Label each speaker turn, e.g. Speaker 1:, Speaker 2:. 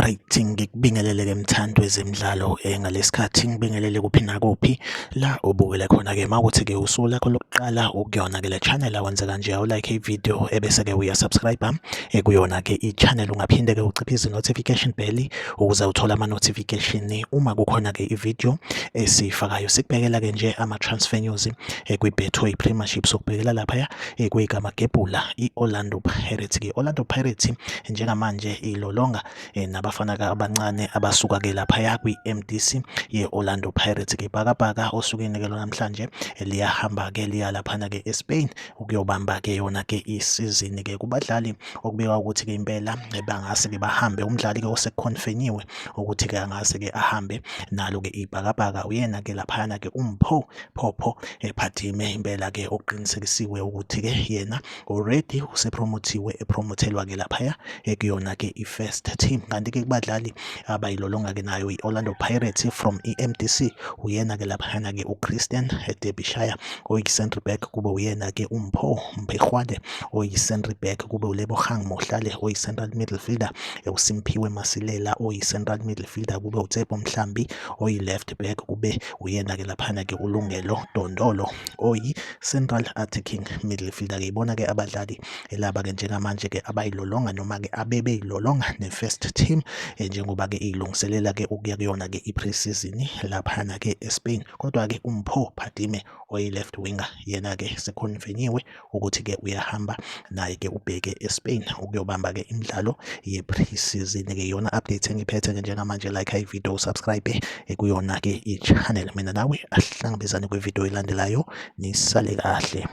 Speaker 1: Alright, ngikubingelele-ke mthandi wezemidlalo ngalesikhathi ngibingelele kuphi nakuphi la ubukele khona-ke uma kuthi-ke usuku lakho lokuqala ukuyona-ke le channel awenze kanje awulike i-video ebese-ke uyasubscribe kuyona-ke i-channel. Ungaphinde-ke uciphize i-notification bell ukuze uthole ama-notification uma kukhona-ke i-video esiyifakayo. Sikubhekela-ke nje ama-transfer news kwi-Betway Premiership, sokubhekela laphaya kwigamagebhula i-Orlando Pirates. Ke Orlando Pirates njengamanje ilolonga nabafana abancane abasuka ke laphaya kwi-MDC ye-Orlando Pirates. Ke ibhakabhaka osukwini ke namhlanje liyahamba ke liya laphana ke eSpain ukuyobamba ke yona ke isizini ke kubadlali okubikwa ukuthi ke impela bangase ke bahambe. Umdlali ke osekukhonfenyiwe ukuthi ke angase ke ahambe nalo ke ibhakabhaka uyena ke laphana ke uMpho Phopho ePhadime impela ke okuqinisekisiwe ukuthi ke yena already usepromothiwe epromothelwa ke laphaya ekuyona ke i-first team. Kanti ke kubadlali abayilolonga ke nayo i-Orlando Pirates from i-MDC uyena ke laphayana ke uChristian Derbyshire oyi-centre back, kube uyena ke uMpho Mphekgwane oyi-centre back, kube uLebohang Mohlale oyi-central midfielder, uSimphiwe Masilela oyi-central midfielder, kube uTshepo Mhlambi oyi-left back, kube uyena-ke laphana-ke uLungelo Dondolo oyi-central attacking midfielder-ke. Ibona-ke abadlali laba-ke njengamanje-ke abayilolonga noma-ke abebeyilolonga ne-first team njengoba-ke iyilungiselela-ke ukuya kuyona-ke i-pre-season laphana-ke eSpain. Kodwa-ke uMpho Phadime oyi-left winger yena-ke sekhonfenyiwe ukuthi-ke uyahamba naye-ke ubheke eSpain ukuyobamba-ke imidlalo ye-pre-season-ke. Iyona update engiphethe-ke njengamanje. Like i-video, subscribe kuyona-ke i-channel. Mina nawe asihlangabezane kwividiyo elandelayo, nisale kahle.